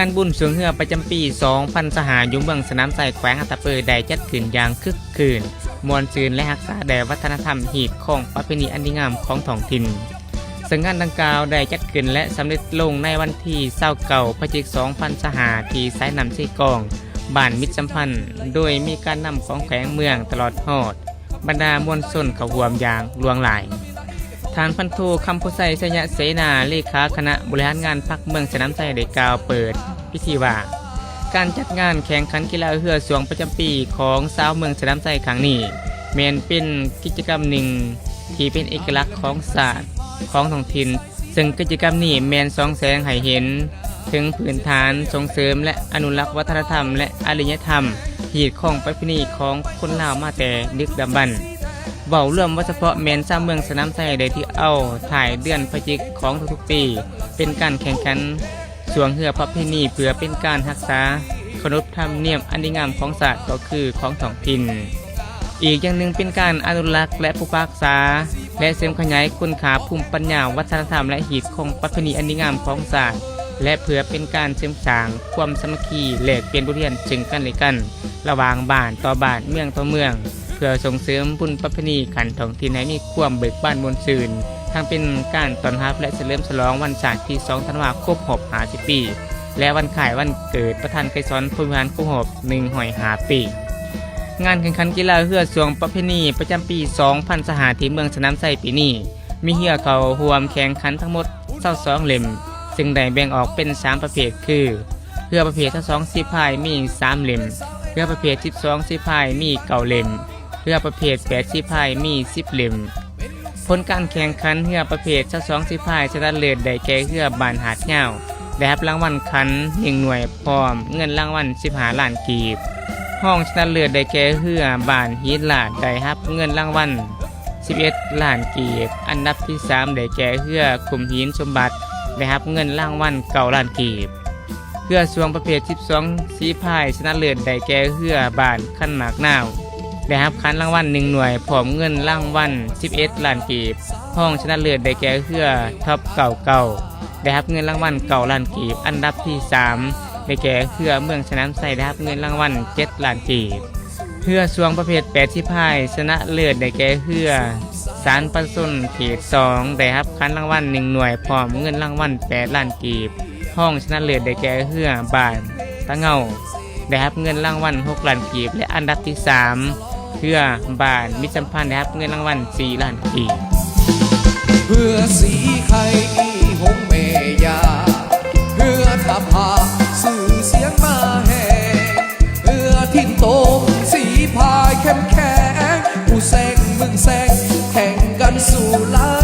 ງານບຸນຊ່ວງເຮືອປະຈຳປີສອງພັນຊາວຫ້າ ຢູ່ເມືອງສະໜາມໄຊ ແຂວງອັດຕະປື ໄດ້ຈັດຂຶ້ນຢ່າງຄຶກຄື້ນ ມ່ວນຊື່ນ ແລະ ຮັກສາໄດ້ວັດທະນະທຳ ຮີດຄອງ ປະເພນີອັນດີງາມຂອງທ້ອງຖິ່ນ. ເຊິ່ງງານດັ່ງກ່າວໄດ້ຈັດຂຶ້ນ ແລະ ສຳເລັດລົງໃນວັນທີຊາວເກົ້າ ພະຈິກ ສອງພັນຊາວຫ້າ ທີ່ສາຍນ້ຳເຊກອງ ບ້ານມິດສຳພັນ ໂດຍມີການນຳຂອງແຂວງເມືອງ ຕະຫຼອດຮອດ ບັນດາມວນຊົນເຂົ້າຮ່ວມຢ່າງຫຼວງຫຼາຍ. ທ່ານພັນໂທ ຄຳພູໄຊ ໄຊຍະເສນາ ເລຂາຄະນະບໍລິຫານງານພັກເມືອງສະໜາມໄຊ ໄດ້ກ່າວເປີດພິທີວ່າ ການຈັດງານແຂ່ງຂັນກິລາເຮືອຊ່ວງປະຈຳປີຂອງຊາວເມືອງສະໜາມໄຊຄັ້ງນີ້ ແມ່ນເປັນກິດຈະກຳໜຶ່ງທີ່ເປັນເອກະລັກຂອງຊາດ ຂອງທ້ອງຖິ່ນ, ເຊິ່ງກິດຈະກຳນີ້ແມ່ນສ່ອງແສງໃຫ້ເຫັນເຖິງພື້ນຖານສົ່ງເສີມ ແລະ ອະນຸລັກວັດທະນະທຳ ແລະ ອາລິຍະທຳ ຮີດຄອງປະເພນີຂອງຄົນລາວມາແຕ່ດຶກດຳບັນ. ເວົ້າລວມວ່າສະເພາະແມ່ນຊາວເມືອງສະໜາມໄຊໄດ້ຖືເອົາທ້າຍເດືອນພະຈິກຂອງທຸກໆປີ ເປັນການແຂ່ງຂັນຊ່ວງເຮືອປະເພນີ ເພື່ອເປັນການຮັກສາຂະໜົບທຳນຽມອັນດີງາມຂອງຊາດ ກໍຄືຂອງທ້ອງຖິ່ນ. ອີກຢ່າງໜຶ່ງເປັນການອະນຸລັກ ແລະ ປົກປັກສາ ແລະ ເສີມຂະຫຍາຍຄຸນຄ່າພູມປັນຍາວັດທະນະທຳ ແລະ ຮີດຄອງປະເພນີອັນດີງາມຂອງຊາດ ແລະ ເພື່ອເປັນການເສີມສ້າງຄວາມສາມັກຄີ ແລກປ່ຽນບົດຮຽນເຊິ່ງກັນແລະກັນ ລະຫວ່າງບ້ານຕໍ່ບ້ານ ເມືອງຕໍ່ເມືອງ ເພື່ອສົ່ງເສີມບຸນປະເພນີຂັ້ນທ້ອງຖິ່ນໃຫ້ມີຄວາມເບີກບານມ່ວນຊື່ນ, ທັງເປັນການຕ້ອນຮັບ ແລະ ສະເຫຼີມສະຫຼອງວັນຊາດທີສອງທັນວາ ຄົບຮອບຫ້າສິບປີ ແລະ ວັນຄ້າຍວັນເກີດປະທານໄກສອນ ພົມວິຫານ ຄົບຮອບໜຶ່ງຮ້ອຍຫ້າປີ. ງານແຂ່ງຂັນກິລາເຮືອຊ່ວງປະເພນີປະຈຳປີສອງພັນຊາວຫ້າ ທີ່ເມືອງສະໜາມໄຊປີນີ້ ມີເຮືອເຂົ້າຮ່ວມແຂ່ງຂັນທັງໝົດຊາວສອງເຫຼັ້ມ, ເຊິ່ງໄດ້ແບ່ງອອກເປັນສາມປະເພດຄື ເຮືອປະເພດຊາວສອງສີພາຍມີສາມເຫຼັ້ມ, ເຮືອປະເພດສິບສອງສີພາຍມີເກົ້າເຫຼັ້ມ, ເຮືອປະເພດແປດສີພາຍມີສິບເຫຼັ້ມ. ຜົນການແຂ່ງຂັນເຮືອປະເພດຊາວສອງສີພາຍ ຊະນະເລີດໄດ້ແກ່ເຮືອບ້ານຫາດຍາວ ໄດ້ຮັບລາງວັນຂັນໜຶ່ງໜ່ວຍ ພ້ອມເງິນລາງວັນສິບຫ້າລ້ານກີບ. ຮອງຊະນະເລີດໄດ້ແກ່ເຮືອບ້ານຫີນລາດ ໄດ້ຮັບເງິນລາງວັນສິບເອັດລ້ານກີບ. ອັນດັບທີສາມໄດ້ແກ່ເຮືອຂຸມຫີນສົມບັດ ໄດ້ຮັບເງິນລາງວັນເກົ້າລ້ານກີບ. ເຮືອຊ່ວງປະເພດສິບສອງສີພາຍ ຊະນະເລີດໄດ້ແກ່ເຮືອບ້ານຄັນໝາກນາວ ໄດ້ຮັບຂັນລາງວັນໜຶ່ງໜ່ວຍ ພ້ອມເງິນລາງວັນສິບເອັດລ້ານກີບ. ຮອງຊະນະເລີດໄດ້ແກ່ເຮືອທັອບເກົ້າເກົ້າ ໄດ້ຮັບເງິນລາງວັນເກົ້າລ້ານກີບ. ອັນດັບທີສາມໄດ້ແກ່ເຮືອເມືອງສະໜາມໄຊ ໄດ້ຮັບເງິນລາງວັນເຈັດລ້ານກີບ. ເຮືອຊ່ວງປະເພດແປດສີພາຍ ຊະນະເລີດໄດ້ແກ່ເຮືອສານປະຊາຊົນເຂດສອງ ໄດ້ຮັບຂັນລາງວັນໜຶ່ງໜ່ວຍ ພ້ອມເງິນລາງວັນແປດລ້ານກີບ. ຮອງຊະນະເລີດໄດ້ແກ່ເຮືອບ້ານຕາເງົາ ໄດ້ຮັບເງິນລາງວັນຫົກລ້ານກີບ ແລະ ອັນດັບທີສາມ ເຮືອບ້ານມິດສຳພັນ ໄດ້ຮັບເງິນລາງວັນສີ່ລ້ານກີບ. ເຮືອສີໄຂ່ອີ່ຫົງແມ່ຍ່າ ເຮືອທ່າຜາຊື່ສຽງມາແຮງ ເຮືອຖິ່ນໂຕມສີພາຍເຂັ້ມແຂງ ຜູ້ແຊງເມືອງແຊງແຂ່ງກັນສູ້ລາ